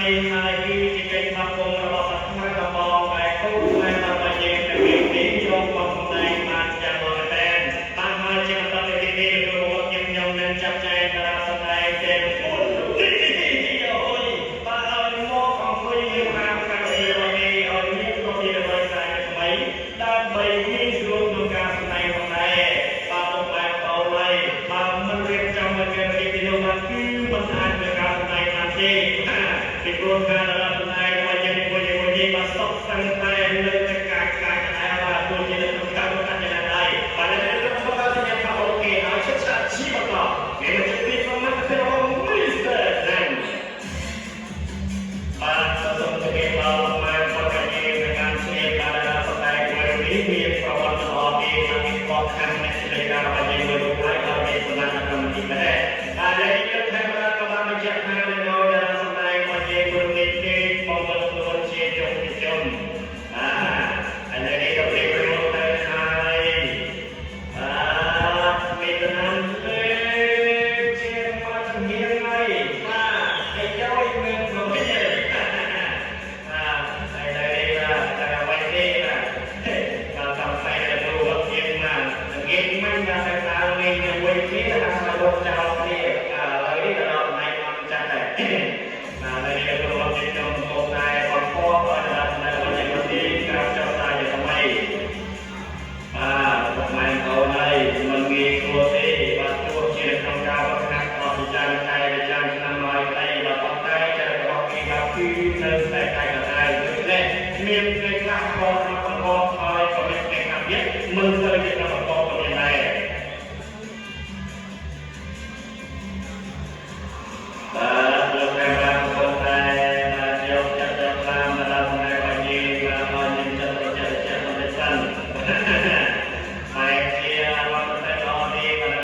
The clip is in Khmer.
ហើយគឺជាកិច្ចស្វាគមន៍របស់សាថ្មដំបងដែលគូខ្មែររបស់យើងទាំងពីរនេះយកមកសម្ដែងបានយ៉ាងល្អមែនទែនបាទហើយជាបន្តទៅទីនេះលោកគ្រូខ្ញុំនឹងចាត់ចែងតារាសម្ដែងទាំង4ទីអូយបាទឲ្យមកអង្គុយរៀបអាមកម្មវិធីរបស់នេះឲ្យមានគ្រប់ទីដើម្បីខ្សែថ្មីដើម្បីងាយស្រួលក្នុងការសម្ដែងផងដែរបាទពុកម៉ែបងប្អូនហើយបើមិនរៀបចំឲ្យកម្មវិធីទីនោះបាទគឺមិនអាចធ្វើការសម្ដែងបានទេពីព្រោះការតារាសម្ដែងរបស់យើងមួយមួយនេះបាទសុខសឹងតែលើតែកាយកាយដែរបាទទោះជានៅក្នុងការកាត់យ៉ាងណាដែរបាទឥឡូវនេះខ្ញុំបន្តសញ្ញាថា OK ហើយឈិតឆាជីបន្តមានជិតពីសមត្ថភាពរបស់ Mr. Zen បាទសូមជម្រាបដល់ម៉ែបងកាយในការឆ្លៀតបានដល់សម្ដែងមួយនេះមានប្រវត្តិល្អទេនិងមានខកខានអ្នកឆ្លៀតការរបស់យើងមួយរូបហើយឲ្យមានសំណាងក្នុងទីដែរហើយលេខយកកាមេរ៉ាក៏បានបញ្ជាក់ថានឹងឲ្យដល់សម្ដែងរបស់យើងមួយនេះគេបងប្អូនជាជុំជនបាទឥឡូវនេះក៏ព្រៀបរួចទៅហើយបាទមានតំណាងលេខជាមកជំនាញហើយបាទហើយយកមានប្រភេទ បាទហើយឥឡូវនេះបាទតែអ្វីទេបាទបាទតាមផ្សាយទៅគ្រូយើងមកងាយមិនបាទតែតើងាយជាមួយគ្នាថាឲ្យលុបចោលគ្នាឥឡូវនេះទៅដល់ថ្ងៃអត់ចាស់ដែរបាទឥឡូវនេះគ្រូយើងខ្ញុំកំពុងតែបង្កប់ឲ្យដល់ផ្នែករបស់យើងទីក្រៅចុះសាជាថ្មីបាទពុកម៉ែបងប្អូនហើយមិនងាយស្រួលទេបាទទោះជាក្នុងការវឹកហាត់អស់ជាច្រើនខែជាច្រើនឆ្នាំហើយក្តីបាទប៉ុន្តែចិត្តរបស់គេបាទគឺនៅតែតែកតែដូច្នេះមានពេលខ្លះក៏បង្កឲ្យ